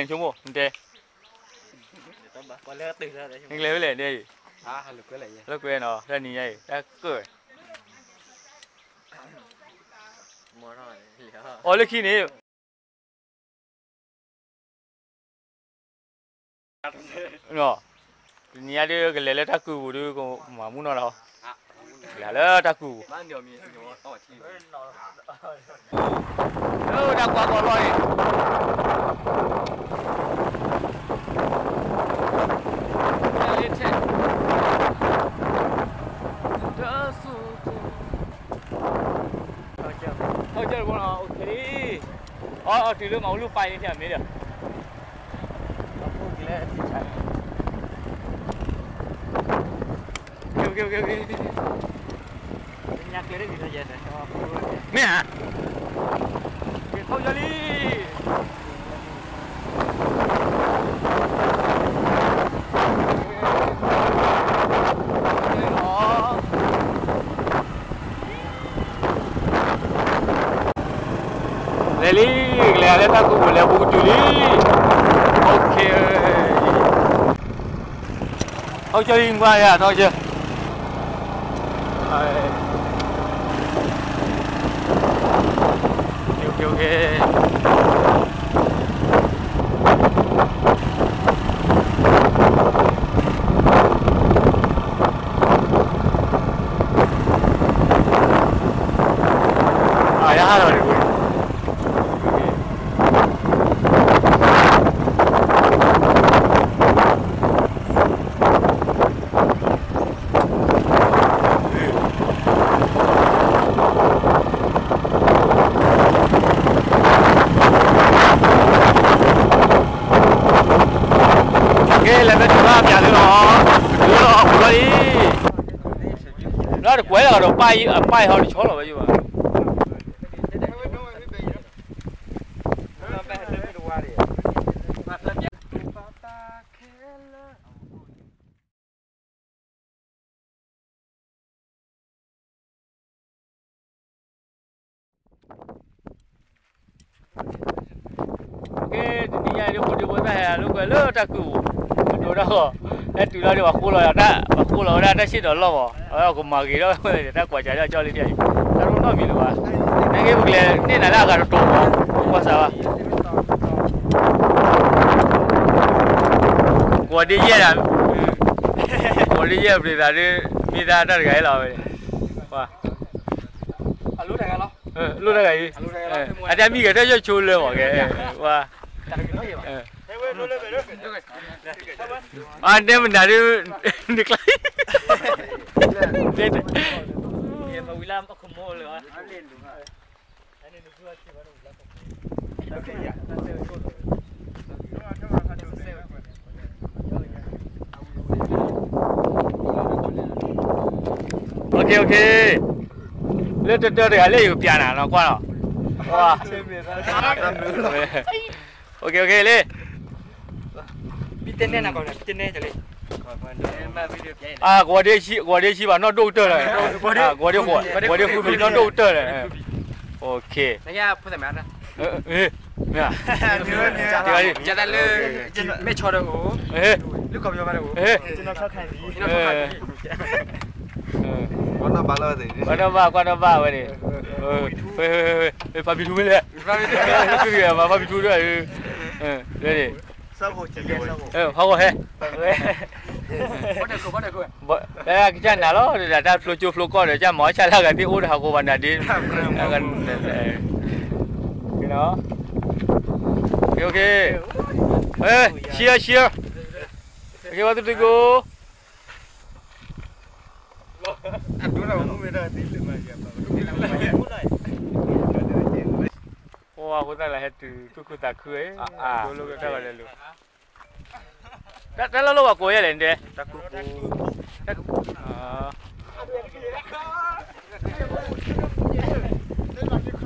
နဆိကမိၣ် နတဲ နကလဲၤဖဲလဲၣ် တဲအံၤ လၢကွဲနီၤ တၢ်နံၤညါအံၤ တၢ်ကၢၣ် အီၤလၢခံန့ၣ် တနံၤညါဒ် ကလဲၤလၢတၢ်ကုၢ်ပူၤဒ် ကမၤမူနီၤလီၤ လဲၤလၢတၢ်ကုၢ်ပူၤ လၢတၢ်ကွၢ်ကီၢ်လီၢ်အံၤ ထီၣ်ကၢၢ်တဘိနီၤ OK လံ အီ အီၤတုၤလၢမၤအူလူၢ်ပာ်အံၤန့ၣ် မ့ၢ်ဒီး မ့ၢ်ဧါ ထီၣ်ကၢၢ်လံ လဲၤလံ ကလဲၤလၢတၢ်ကူပူၤလဲၤပူၤကတုၤလံ OK ထီၣ်ကၢၢ်လံ ကွၢ်ယၤ ထီၣ်ကၢၢ် OK OK အယဟးထီၣ်န့ၣ် ကဲ လဲၤဖဲတဘၣ်ပျးသုလီၤ လီၤပူၤလီၤလံ လၢတကွဲးလီၤဒီးပၢ်အပၢ်ဟီတဆီလီၤဝဲယဘၣ် ကဲ တနံၤညါအံၤဒ် ဖိဒံဖိသၣ်ဟဲလၢကွဲးလၢတၢ်ကုၢ်ပူၤ ဒိၣ်ဒၣ်ဃီ ဟဲတုၤလီၤဒ် ပှၤဃိလီၤ ပှၤဃိလီၤဝဲဒၣ်တၢ်စ့ၣ်ဒီးလီၢ်မး အဝဲကမၤဂ့ၤထီၣ်ဝဲတၢ်ကွၢ်စးဒ်ကၠီလံဒ်အံၤ တၢ်တအိၣ်နီတမံၤလၢၤဘၣ် နက့ပကလဲၤန့ၢ်နၤလၢအဂၤတတီၤမး ကွၢ်စးဘၣ် ကွၢ်ဒ်ယဲၢ်ဒၣ် ကွၢ်ဒ်ယဲၢ်ပျံၤသးဒ် မ့ၢ်သးတၢ်တဂၤအံၤလီၤဝဲ လိၣ်တဂၤအံၤ အတၢ်မံဂဲၤထၢၣ်ယိၣ်ဆိလၢမးကဲ ဝါ အတဲမနုၤဒ် နကျါ OK OK လၢတၢတၢတဂၤလၢယကပျးနၤနီၤ ကွၢ်လီၤ OK OK လံ ကဝီၤဒ့ဆံဘၣ်နီၢ်ဒိၣ်ကတၢၢ်လၢ ကဝီၤဒ့ဃုဘံၤနီၢ်ဒိၣ်ကတၢၢ်လၢ OK မ့ၢ် လၢ ကွၢ်နီၣ်ဘၣ် ကွၢ်နီၣ်ဘၣ်ဝဲန့ၣ် ဖးဘံထူမ့ၢ်လဲၣ် ဖးဘံထူဒၣ် ဖးဂီၤဟဲ ကစၢ်နၤလီၤ တၢ်ဖျိကၠိဖျိကီၢ်ဒီး ကစၢ်မၤအီၣ်ဆၣ်လၢအဂၤသ့ၣ်အိၣ်ဒီးဟးဂီၤဘၣ်နၤဒ့ OK, cheer, cheer. OK, one, two, three, go. ပှၤဖိသၣ်လၢဟဲတုၤသူၣ်ခုသးခု ဒိလိာ်ကတၢၢ်ဝဲလဲၤလိၤ တၢ်လီၢ်လီၢ်ဝဲကိးယဲၢ်လဲၣ်နတဲ ကလဲၤလၢအသီတတီၤလီၤနီၤ ပက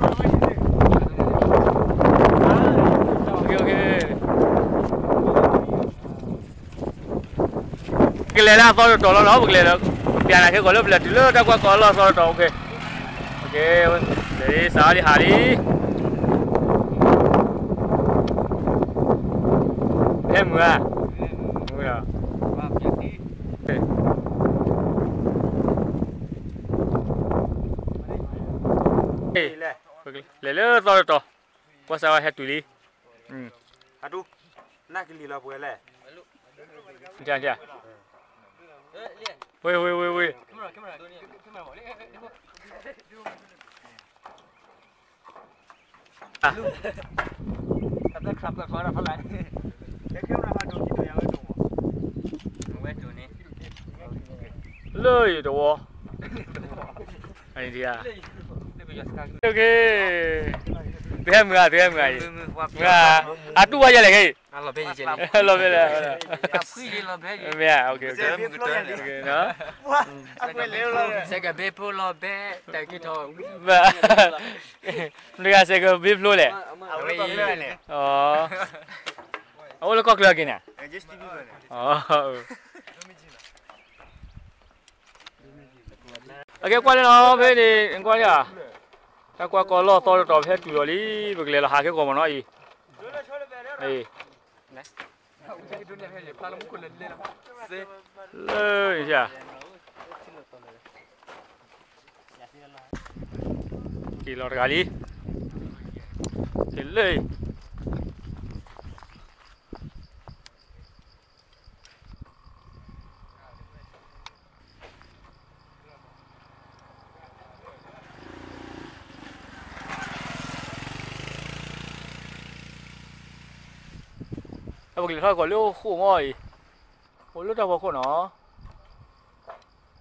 လဲၤလၢအသီတတီၤလီၤနီၤ ပကလဲၤလၢ ပျးနၤခဲကိာ်လၢပလဲၤတုၤလၢတၢ်ကွၢ်ကီလီၢ်သီတတီၤ OK, စးလံဟးလံ မုၢ်ဧါ, မုၢ်လီၤ, လဲၤလၢသီတတီၤ, ကွၢ်စၢ်ဝဲဟဲတုၤလံ, အတူ, နကလံၤလီၤပှဲၤလဲၣ်, ဝ့ၢ် ဝ့ၢ် ဝ့ၢ် ဝ့ၢ် လၢယတဝီ, သုဟဲမုာ်ဧါ, သုဟဲမုာ်ဧါအံၤ, မုာ်ဧါ, အတူၢ်ဝဲယဲလဲၣ်ခဲအံၤ, လီၤဖဲလဲၣ်, မ့ၢ်ဧါ, မတၤဂၤစဲးကဘ့ဖျိလဲၣ်, အအိၣ်လၢကီၢ်ချၢအက့ၤန့ၣ်, အကဲကွၢ်လၢနီၤ ဖဲန့ၣ် ကွၢ်လၢ, တၢ်ကွၢ်ကီလီၢ်သီတတီၤ ဖဲတုၤလီၤလံ, ပကလဲၤလီၤဟးက့ၤကီးမးနီၤအံၤ, လၢ, က့ၤလီၤတဂၤလံ, က့ၤလၢအံၤ ပကလဲၤထီၣ်ကီးလၢအိၣ်ဃိၣ်မီၢ်အံၤ, အိၣ်လၢတၢ်ဖီခိၣ်နီၤ,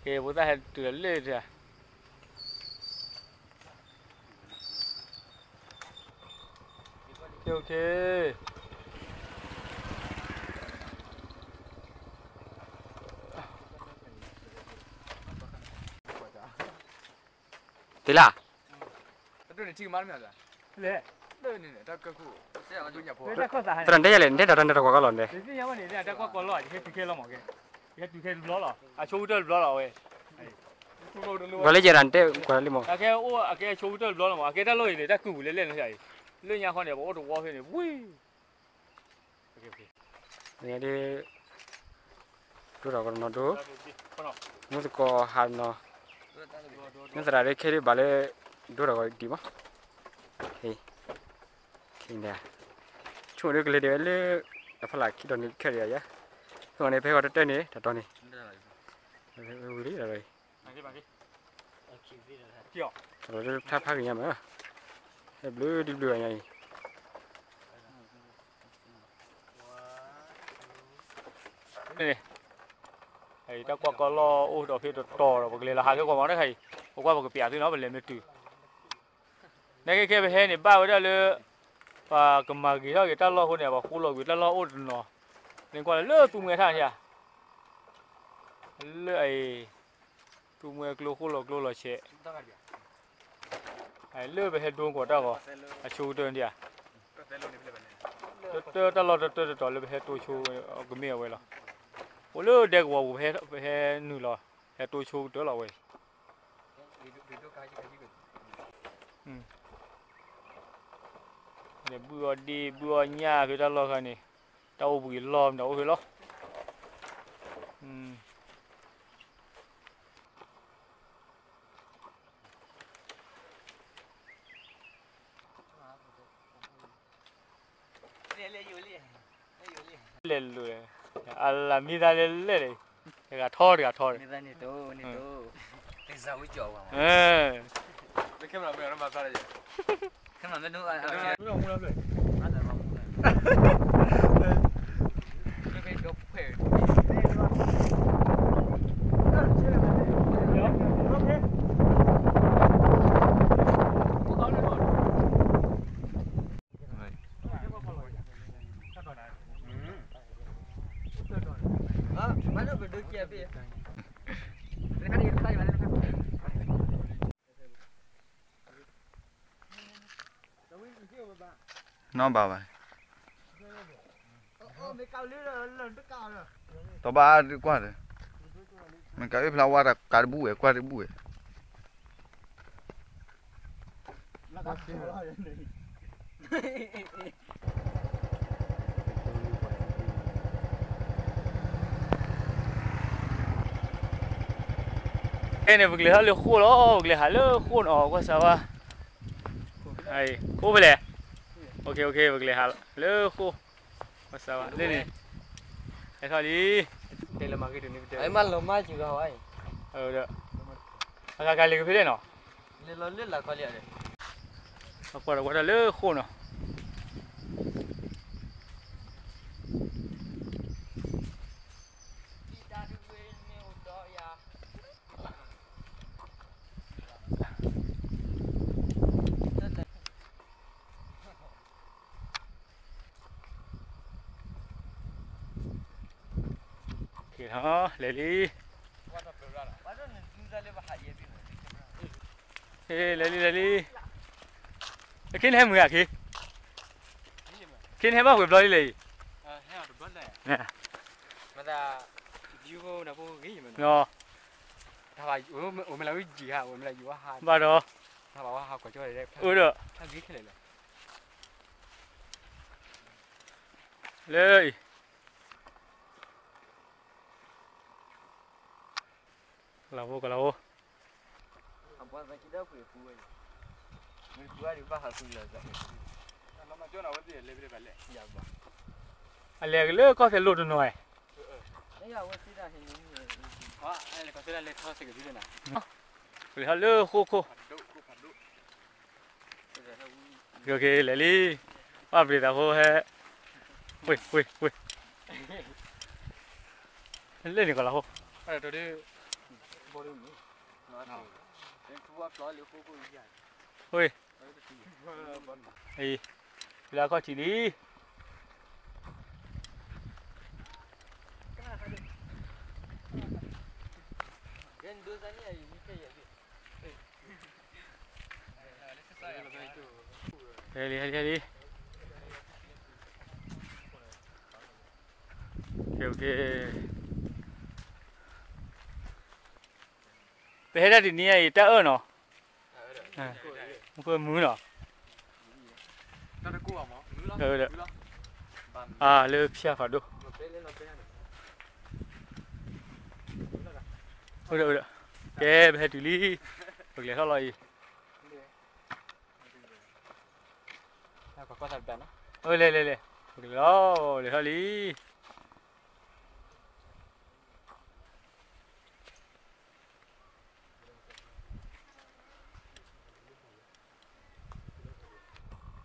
ကဲ ဖိသၣ်ဟဲတုၤလီၤလၢတၢ် သ့လၢ်, သရၣ်တဲယၤလဲၣ်, နတဲတၢ်တၢ်ကွၢ်ကီလီၢ်န့ၣ်, ဂီၤလၢယဲဒၣ်နတဲကွၢ်လံမး, အကဲအဆိကတၢၢ်တဘျီလီၤမး, အကဲတၢ်လီၢ်အံၤန့ၣ် တၢ်ကုၢ်ပူၤလဲၣ်လဲၣ်န့ၣ်, လၢညါခီန့ၣ် ပအိၣ်တဝီဖဲန့ၣ်, ဝံၤ ဒ် ဒိၣ်ထီၣ်ကီးတနီၤဒိၣ်, မူသကိးဟးတနီၤ, မ့ၢ်သရၣ်ဒ်ခဲဒ်ဘၣ်လၢ ဒိၣ်ထီၣ်ကီးဒံးမး, ဆိကမိၣ်ဒ်ကလဲၤဒ်ဝဲလၢ အဖီလာ်ခံတီၤန့ၣ်ခဲဒ်ယါ, ဆိကမိၣ်န့ၣ် ဖဲဂီၤတတၢၢ်န့ၣ် တတီၤန့ၣ်, ဝံၤလံဒီး တတီၤလၢဖျါဖးဂ့ၤညါမး, ဟဲဘျုးဒ်ဘျုးဂၤညါအံၤ တၢ်ကွၢ်ကီလီၢ်အိၣ်ဒီးဖဲတတီၤဒီး ပကလဲၤလီၤဟးက့ၤကီးမးတခါအံၤ, ပကွၢ်ပကပျးသုနီၤ ပလဲၤမ့ၢ်တုၤ, နကဲခဲပဟဲန့ၣ် ဘၣ်ဝဲဒၣ်လၢ ပှၤကမၤဂ့ၤထီၣ်က့ၤတၢ်လီၢ်အဃိန့ၣ် ပှၤဃိလီၤကွံာ်တၢ်လီၢ်အိၣ်တနီၤ, နကွၢ်လၢသူမှဲထၣ်န့ၣ်ဧါ, လၢအံၤ သူမှဲကျိဃိလီၤကျိလီၤဆဲး လၢပဟဲဒိကွီၤတၢ်ဂီၤ အဆိကတၢၢ်န့ၣ်ဧါ, တၢ်လီၢ်တတၢတတီၤလၢပဟဲတိဆိကမ့ၢ်အဝဲလီၤ, အိၣ်လၢဒဲကဝီၤပူၤ ပဟဲနုာ်လီၤ ဟဲတိဆိကတၢၢ်လီၤဝဲအံၤ ဘုၣ်အီၤဒ့ ဘုၣ်အီၤညၣ်ဖဲတၢ်လီၢ်ခါန့ၣ်, တၢ်အိၣ်ဘှံးလီၢ်မတၤအိၣ်ဖဲလီၤ. လဲၤလိာ်, အလၢမံသးလဲၤလဲၤ, တဂၤထီတဂၤထီ, နီၢ်ဘၣ်ဘၣ်, တီဘၣ်ကွၢ်ဒီး, မ့ၢ်ကအိၣ်ဖျါဝါတကးတဘူၣ်ဝဲ ကွၢ်တဘူၣ်ဝဲ. ခဲန့ၣ် ပကလဲၤဟးလၢဃိၣ်လီၤ, ပကလဲၤဟးလၢဃိၣ်နီၤ, ကွၢ်စၢ်ဝါ, ဃိၣ်ဖဲလဲၣ်, ပကလဲၤဟးလၢဃိၣ်, ကွၢ်စၢ်ဝါလၢန့ၣ်, ဟဲထီၣ်လံ, မၤလီၤမၢ်က့ၤဂီၤဝဲအံၤ, အဂၤကလဲၤကဖဲလဲၣ်နီၤ, အကွၢ်ဒီးကွၢ်တၢ်လၢဃိၣ်နီၤ. လဲၤလံ, လဲၤလံ လဲၤလံ, အခ့နဟဲမုာ်ဧါခ့, ခ့နဟဲဘၣ်ဝဲၤဘျီလံလဲၣ်အံၤ, ဘၣ်ဒီး, အိၣ်ဒီး, လၢအံၤ, ကလၤဖိ ကလၤဖိ, အလဲၤက့ၤလၢကီၢ်သဲးလိၣ်တနီၤ, လဲၤထီၣ်လၢဃိၣ်ခိၣ်, လဲၤလံ, ဘၣ်ပျံၤသးဖိဟဲ, ဝ့ၢ်ဝ့ၢ်ဝ့ၢ်, လၢန့ၣ်ကလၤဖိ, လၢအခီၣ်ထံးလံ. ဟဲလံ ဟဲလံ ဟဲလံ, ပဟဲဒၣ်တနံၤအံၤ တၢ်အၢၣ်နီၤ, မုၢ်နီၤ, အၢၣ်, လၢဖၠၣ်ဖးဒိၣ်, အိၣ်ဒီး အိၣ်ဒီး, ကဲ ပဟဲတုၤလံ, ပကလဲၤထီၣ်လီၤအံၤ, လဲၤလဲၤလဲၤ, ပကလဲၤလီၤ, လဲၤထီၣ်လံ.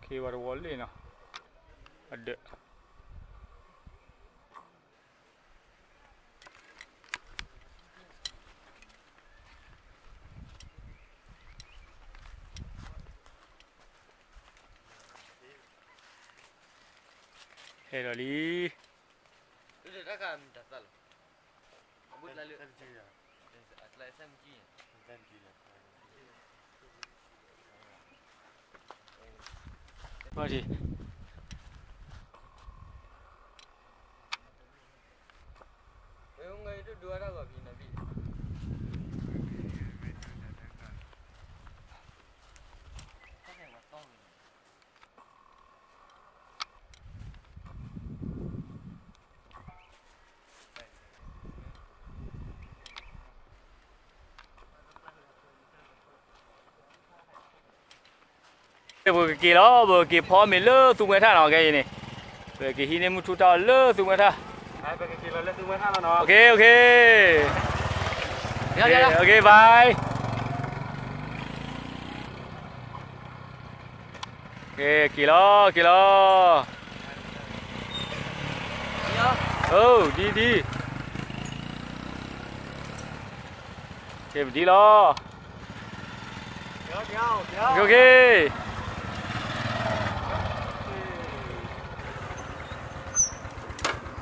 ခ့ဝဲတဝီလ့ၣ်နီၤ, အဒၢး ဟဲလီၤလံ. ပကက့ၤလီၤ, ပကက့ၤဖီမ့ၤလၢသူမှဲထၣ်နီၤ, ခဲအံၤန့ၣ်, ပကဟံးန့ၢ်မုၢ်ထူၣ်တၢ်အီၣ်လၢသူမှဲထၣ်, ပကက့ၤလီၤလၢသူမှဲထၣ်လီၤနီၤ, က့ၤလီၤ, က့ၤလီၤ, အိၣ်, ဒ်ဒ်, က့ၤပဒ်လီၤ.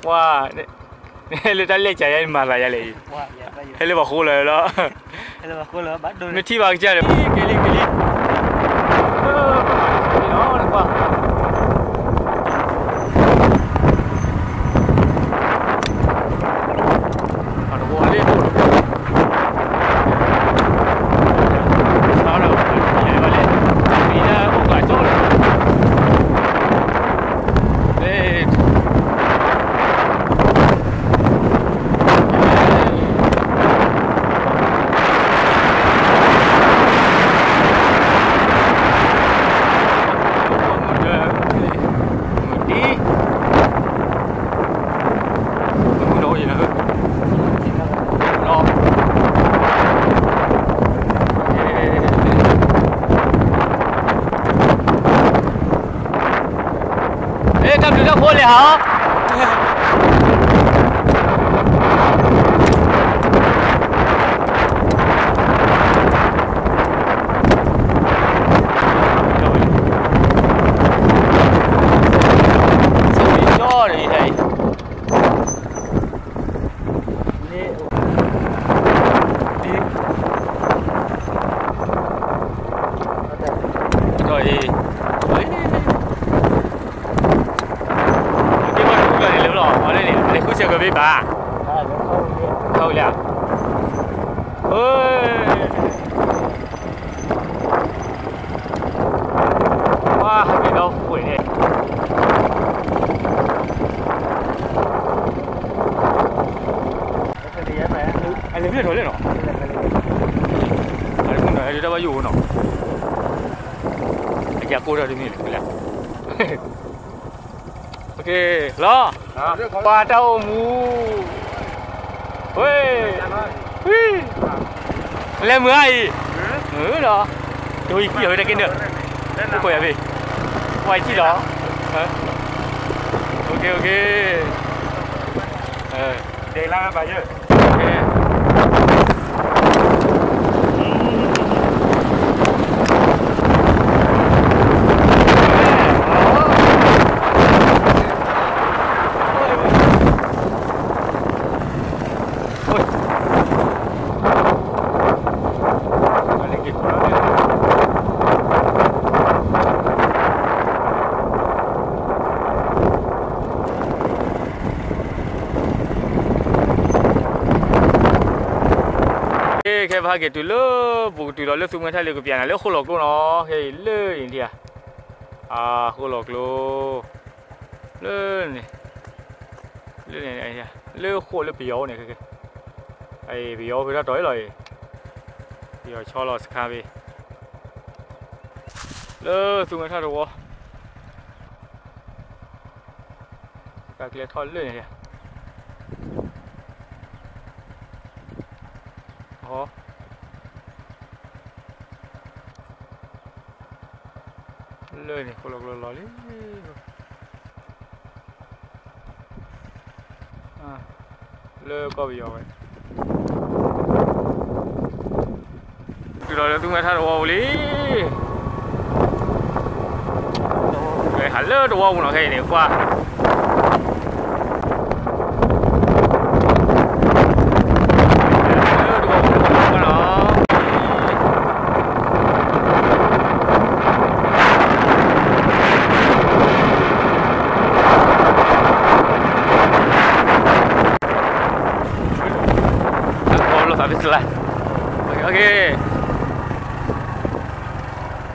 ပှၤ, လၢတၢ်လဲၢ်ကယၤန့ၣ်မၤသးယၤလဲၣ်အံၤ, ဟဲလၢပှၤဃိလီၤလီၤ, မ့ၢ်ထံၣ်ဘၣ်ကစၢ်ဒီး, က့ၤလံ က့ၤလံ, က့ၤလီၤ, ကွၢ် အတဝီလ့ၣ်ဒိၣ်, ပံၤလၢအိၣ်ကျးကၠီလီၤ, လ့ၣ်, လ့ၣ် အိၣ်လဲၣ်ဟီ, က့ၤဘၣ်တကူလီၤန့ၣ်လၢလီၤ, အဝဲန့ၣ် လဲၤဃုဆဲးကီးဘ့ၣ်ဘၣ်, ခီဝံၤလၢ, ပှၤဟးက့ၤဒီးပှဲၤန့ၣ်, အလဲၤဖျဲၣ်ထီၣ်လဲၣ်နီၤ, အလဲၤဖျဲၣ်ထီၣ်လဲၣ်နီၤ, အတၢ်ဘၣ်ယိၣ်နီၤ, အယၤကိၢ်ထီၣ်တမံၤလဲၣ်, လီၤ, ပှၤတၢ်အိၣ်မူ, ဝ့ၢ်, လဲၤမုာ်အါအံၤ, ဒီး, တဝံၤကံၣ်အီၤဝဲတက့ၢ်နၢ, အိၣ်ခိးယၤဖဲ, ပှၤယကံၣ်လီၤ, အိၣ်ခ့, အိၣ်ခ့, ဒဲးလါဘၣ်ယဲၢ် ခဲပဟဲက့ၤတုၤလၢ ပကတုၤလီၤလၢသူမွဲထၣ်လၢကပျးနၤလၢဃိၣ်လီၤကျိနီၤ, ခဲအံၤလၢအံၤဒံးဧါ, ဃိၣ်လီၤကျိ, လၢန့ၣ်, လၢန့ၣ်, လၢဃိၣ်လၢပယီၤအိၣ်န့ၣ်, ပယီၤအိၣ်ဖဲတၢ်တီၤအံၤလီၤအံၤ, ပယီၤဆီလီၤစခါဖဲ လၢသူမွဲထၣ်တဝီ, တၢ်ကျဲထီၣ်လၢန့ၣ်, လၢန့ၣ် ဃိၣ်လီၤကျိလီၤလံ, လၢကီၢ်ပယီၤဝဲ, တုၤလီၤလၢသူမွဲထၣ်တဝီပူၤလံ, ဟးလၢတဝီပူၤနီၤ ခဲအံၤန့ၣ် ပှၤ ပက့ၤလီၤလၢထံနံၤခိၣ်နီၤ, ပက့ၤလီၤလၢဃိၣ်လီၤကျိနံၤခိၣ်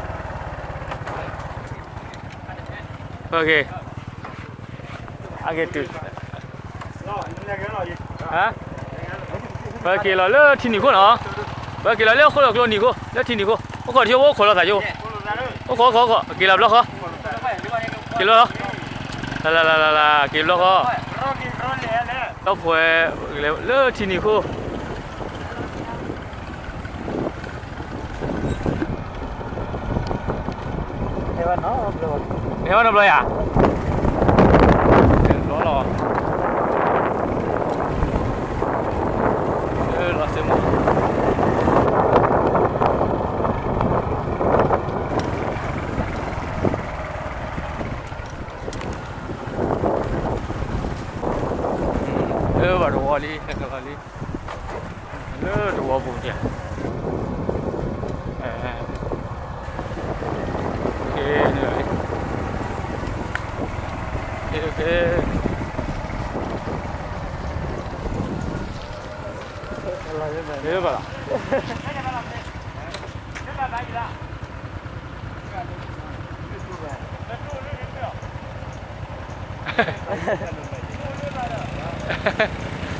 လၢထံနံၤခိၣ်, အိၣ်ခိးထံ အိၣ်ခိးလီၤသးယိ, အိၣ်ခိး အိၣ်ခိး က့ၤလီၤဘျီဃီ, က့ၤလီၤလီၤ, လၢလၢလၢလၢ က့ၤဘျီဃီ, ဒီးပှဲၤလၢထံနံၤခိၣ် နဟဲဘၣ်နီတဘျီယၤ, လီၤလီၤ, လီၤစ့ၢ်မး, လၢဘၣ်တဝီလံ ဟဲကလီၤလံ, လၢတဝီပူၤဒံး, က့ၤလီၤလံ, က့ၤ, က့ၤဘၣ်လီ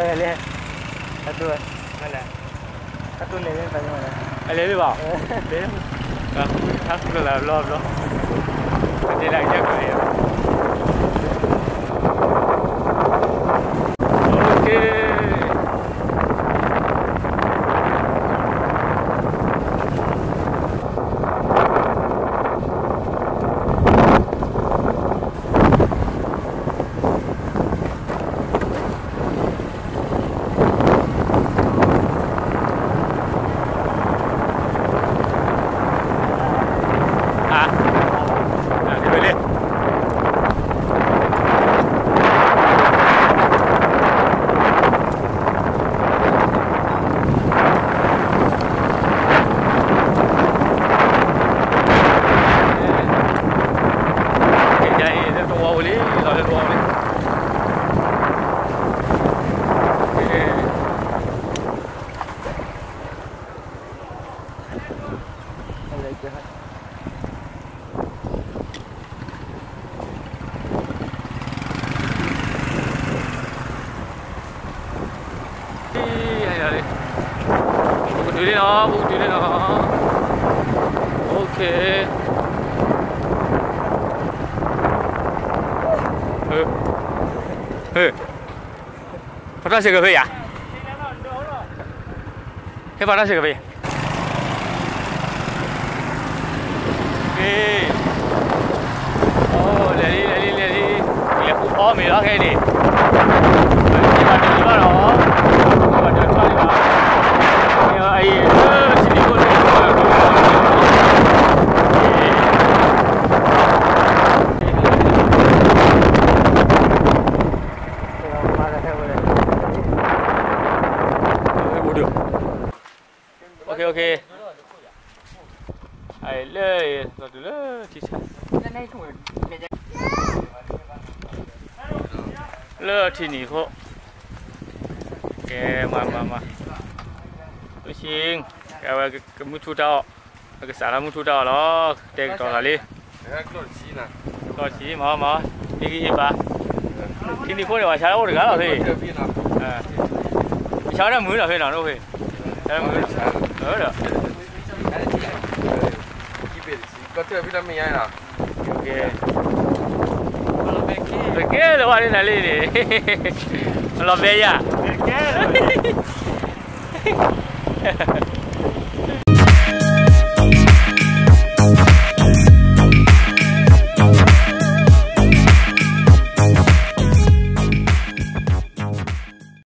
ၤ. လဲၤလၢပလဲၤ, အလဲၤလၢဘၣ်, လဲၤ, ဟးဃုကလၢဘျီဘျီ, အတဲဒၣ်ကဲကလဲၤ, က့ၤ တုၤလံနီၤ, ပူၤတုၤလံနီၤ. အိၣ်ခ့, ဟ့, ဟ့, ဖးတၢ်ဆဲးကဖဲယၤ, ဟ့ၣ်ဖးတၢ်ဆဲးကဖဲယၤ. လဲၤလံ လဲၤလံ လဲၤလံ, လဲၤဃူအီၣ်မ့ၤလီၤခဲအံၤန့ၣ်, ဘၣ်ဒိးဘၣ်ဒီး, ဘၣ်ဒိးဘၣ်ဒီး, အံၤ, ထံနံၤခိၣ်န့ၣ်, လၢ လၢထံနံၤခိၣ်, ကဲ, မၤမၤမၤ, လၢဆံ, အဝဲကမုၢ်ထူၣ်တၢ်အီၣ်, ပကစးထီၣ်မုၢ်ထူၣ်တၢ်အီၣ်လီၤ, တဲကတီၤသးလံ, ကတီၤဆံမၤမၤ, ဟ့ၣ်ဂံၢ်ဟ့ၣ်ဘါ, ထံနံၤခိၣ်န့ၣ် ပှၤဆါတၢ်အိၣ်တဂၤလီၤဖဲ, ပဆါတၢ်မုာ်လီၤဖဲနီၤ, အိၣ်ဖဲ, တၢ်မုာ်လီၤ, ဒီး ပကဲလၢၤဘၣ်န့ၣ်နၤလံန့ၣ်, လီၤဘဲယၤ,